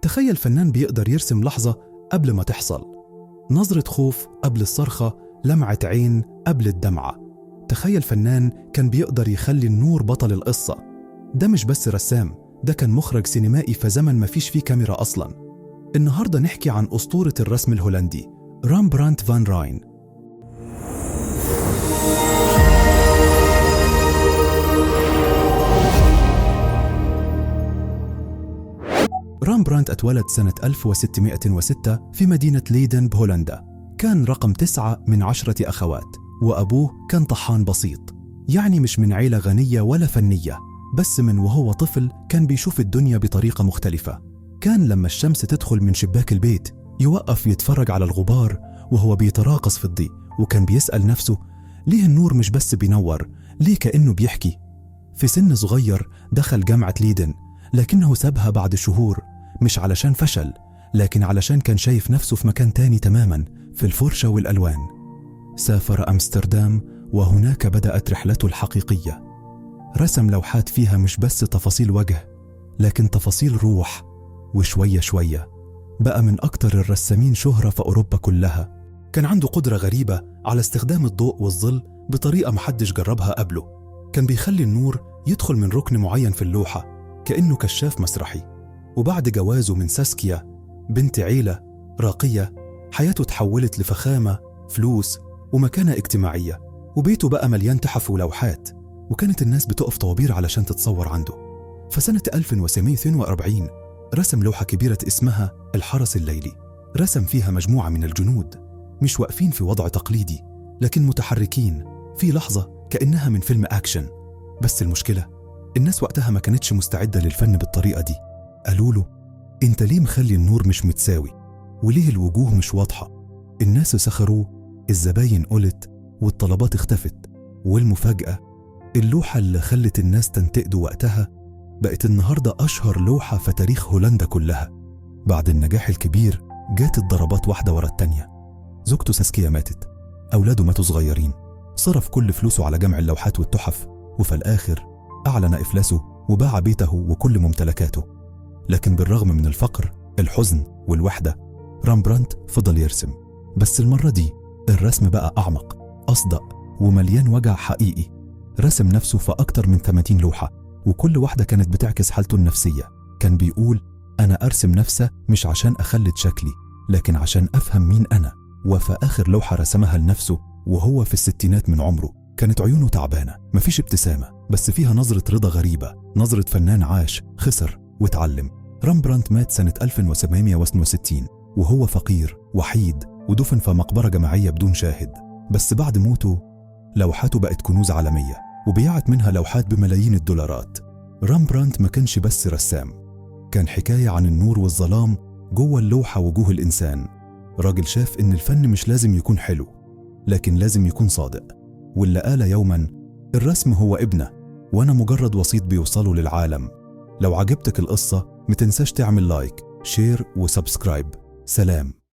تخيل فنان بيقدر يرسم لحظة قبل ما تحصل، نظرة خوف قبل الصرخة، لمعة عين قبل الدمعة. تخيل فنان كان بيقدر يخلي النور بطل القصة. ده مش بس رسام، ده كان مخرج سينمائي في زمن ما فيش فيه كاميرا أصلا. النهاردة نحكي عن أسطورة الرسم الهولندي رامبرانت فان راين. رامبرانت اتولد سنة 1606 في مدينة ليدن بهولندا. كان رقم 9 من 10 أخوات، وأبوه كان طحان بسيط، يعني مش من عيلة غنية ولا فنية، بس من وهو طفل كان بيشوف الدنيا بطريقة مختلفة. كان لما الشمس تدخل من شباك البيت يوقف يتفرج على الغبار وهو بيتراقص في الضيء، وكان بيسأل نفسه ليه النور مش بس بينور، ليه كأنه بيحكي. في سن صغير دخل جامعة ليدن، لكنه سابها بعد شهور، مش علشان فشل، لكن علشان كان شايف نفسه في مكان تاني تماما، في الفرشة والألوان. سافر أمستردام، وهناك بدأت رحلته الحقيقية. رسم لوحات فيها مش بس تفاصيل وجه، لكن تفاصيل روح. وشوية شوية بقى من أكتر الرسامين شهرة في أوروبا كلها. كان عنده قدرة غريبة على استخدام الضوء والظل بطريقة محدش جربها قبله. كان بيخلي النور يدخل من ركن معين في اللوحة كأنه كشاف مسرحي. وبعد جوازه من ساسكيا بنت عيلة راقية، حياته تحولت لفخامة، فلوس، ومكانة اجتماعية، وبيته بقى مليان تحف ولوحات، وكانت الناس بتقف طوابير علشان تتصور عنده. فسنة 1742 رسم لوحة كبيرة اسمها الحرس الليلي. رسم فيها مجموعة من الجنود مش واقفين في وضع تقليدي، لكن متحركين في لحظة كأنها من فيلم أكشن. بس المشكلة الناس وقتها ما كانتش مستعدة للفن بالطريقة دي. قالوا له انت ليه مخلي النور مش متساوي؟ وليه الوجوه مش واضحة؟ الناس سخروا، الزباين قلت، والطلبات اختفت. والمفاجأة اللوحة اللي خلت الناس تنتقده وقتها بقت النهاردة أشهر لوحة في تاريخ هولندا كلها. بعد النجاح الكبير جات الضربات واحدة ورا التانية. زوجته ساسكيا ماتت، أولاده ماتوا صغيرين، صرف كل فلوسه على جمع اللوحات والتحف، وفي الآخر أعلن إفلاسه وباع بيته وكل ممتلكاته. لكن بالرغم من الفقر، الحزن والوحدة، رامبرانت فضل يرسم. بس المرة دي الرسم بقى أعمق، أصدق، ومليان وجع حقيقي. رسم نفسه في أكتر من 80 لوحة، وكل واحدة كانت بتعكس حالته النفسية. كان بيقول أنا أرسم نفسي مش عشان أخلد شكلي، لكن عشان أفهم مين أنا. وفي آخر لوحة رسمها لنفسه وهو في الستينات من عمره، كانت عيونه تعبانة، مفيش ابتسامة، بس فيها نظرة رضا غريبة، نظرة فنان عاش، خسر، واتعلم. رامبرانت مات سنة 1762 وهو فقير وحيد، ودفن في مقبرة جماعية بدون شاهد. بس بعد موته لوحاته بقت كنوز عالمية، وبيعت منها لوحات بملايين الدولارات. رامبرانت ما كانش بس رسام، كان حكاية عن النور والظلام جوه اللوحة وجوه الإنسان. راجل شاف إن الفن مش لازم يكون حلو، لكن لازم يكون صادق. واللي قال يوما الرسم هو ابنه، وأنا مجرد وسيط بيوصله للعالم. لو عجبتك القصة متنساش تعمل like، share و subscribe. سلام.